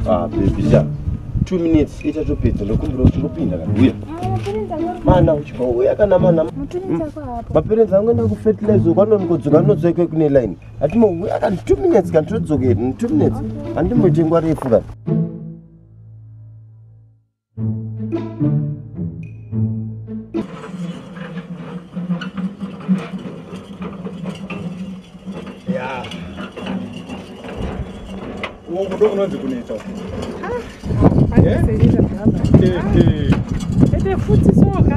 Ah, baby sha. 2 minutes ichatopedza ndokumbira kuti ungopinda kana uya. Mana uchibva uya kana mana. Maparents angu enda kufertilizer kwanongodzoka anodzoka kune line. Hatimo uya kana 2 minutes kana todzokera 2 minutes. Handimboite nguva refu kana. Ya. Uko ndo kunonzi kunetsa. Ende futi soka.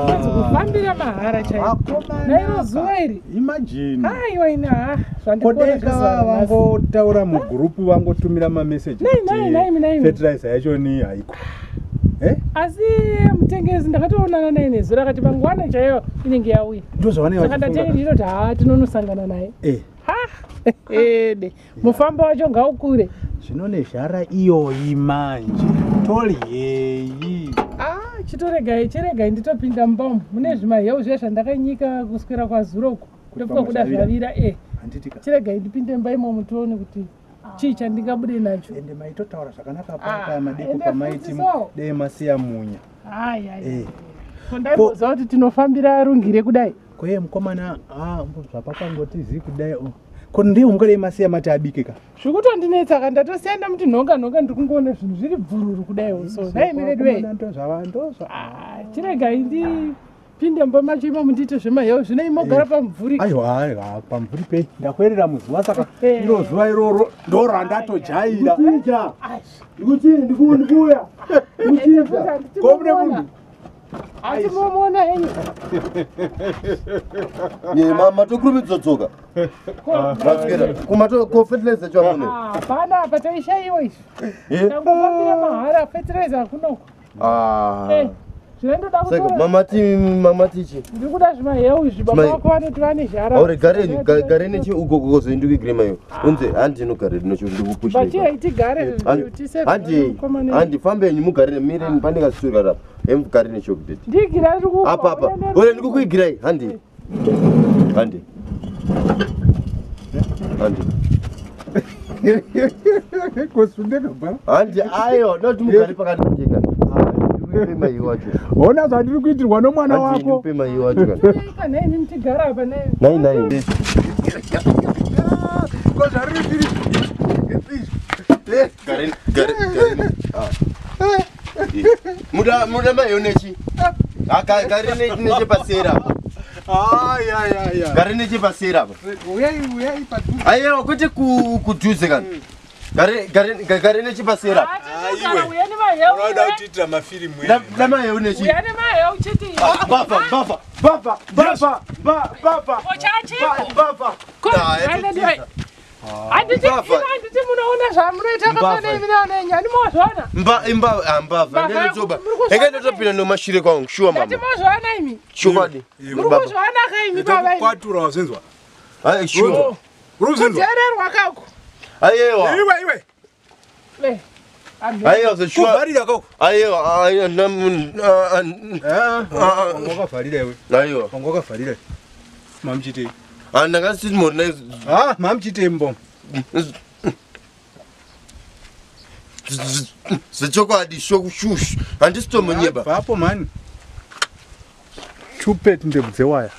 Kunonzi kufambira mahara chaipo. Nairo zuva iri. Imagine. Aiwa ina ha. Zvandikona Kodeka zvezuva ranhasi. vangotaura mugurupu vangotumira mameseji Nai, nai, nai, nai. fertilizer yacho ni haiko. Eh? Asi mutengesi ndakatoonana naye nezuro akati mangwana chaiyo inenge yauya. Ndozvavanenge Saka ndatenge vachifunga. ndichitoti ha tinonosangana naye. Eh. Ha. Ede. Mufambo wacho ngaukure. Zvino nezhara iyoyi manje. Toryei. Ah, chitoregai chiregai nditopinda mumba umu mune zvimaheu zviya zvandakanyika kuswera kwazuro uku. Ndofunga kuda zvavira. zvavira eh. Handiti ka. Chiregai ndipinde mumba imomo tione kuti chii chandingabude nacho. Ende maitotaura zvakanaka Ah, paya madeko ende pamaiti futi so. dei masiya munya. Ai ai. Eh. Ko ndaimboziva kuti tinofambira rungire kudai. Koye mukomana ah zvapakangoti zii kudai oh. Ko ndiye ungadai masiya mati abike ka. Zvikutondinetsa ka ndatosiya ndamuti nhonga nhonga ndiri kungoona zvinhu zviri bvururu kudai so. Nhai vedu wee. Ndozvava ndozva. Ah, chiregai ndipinde mumba macho imomo ndiite zvemaheu zvino imogara pamumvuri. Aiwa aiwa pamvuri pei ndakwerera muzuva saka Eh. iro zuva iroro ndorandatojaira. Ndikuchinja. Ndikuchinja, ndikuuya. Ende futi handiti Ko mune momuona. munhu? Hati momuona henyu. Ye mama tokurumidza dzoka. Maswera. Kumato ko fertilizer chacho amune. Ah, Hapana apa taishaiwa izvi. Eh? Tangofambira mahara fertilizer kunoko. Ah. Eh, zvinondoda Saka kutora. mamati mamati chi. Ndiri kuda zvimaheu izvi baba Zvimaheu. vako vanoti vane zhara. Aure gareni gareni chi uko kuzoindikigire mayo. Unze handi inogare rino ndikupushira. Bachiyai tigare tise Handi handi fambe henyu mugare mireni pane kasura rapa. Emugare nechokudeti. Ndigira riri kufa. Apa apa. Ore ndikukuigirai handi. Handi. Handi. Kosundeka bhara. Handi ayo noti mugare pakati teka. Ndikupe mai wacho. Ona zvandiri kuitirwa nomwana Handi wako. ndikupe mai wacho kana. Kana ini tigara apa ne. Nai nai. Ko zvariri zviri. Gareni gareni gareni. Ah. Muda muda mayo nechi. Aka gareni nechepasera apa. Ai ai ai ai. Gareni nechepasera apa. Uyai uyai padhuze. Aiwa kwete kudhuze kana. Gare gare gare nechepasera apa. Tigara uya nemaheu. Unoda kutiitira mafirimu Da mayo nechi. Uya nemaheu chiti. Baba baba baba baba baba. Ochachiko. Baba. Ko, handiti Mbavha. ino handiti munoona zvamunoita Mbavha. kafanei minaona enyu handimozviona. Mba imba ah, mbavha Mbavha ndinotoba. muri kuzviona Enge ndotopinda nomashure kwangu shuwa mama. Ndati mozviona imi. Chokwadi. Muri kuzviona ka imi baba imi. Kwatura wazvinzwa. Ai shuwa. Uri kuzvinzwa. Kuteererwa kako. Aiwa. Iwe iwe. Eh, Aiwa shuwa. Kuvharira kako. Aiwa aiwa namun. Ah, wanga wakavharira iwe. Aiwa. Wanga wakavharira. Mamuchitei. Ah ndakasiti mona. Ah, mamuchitei mbomo. Zvechokwadi shokushushu handisitomunyeba. Bvapo mani. Chupeti ndebvu dzewaya.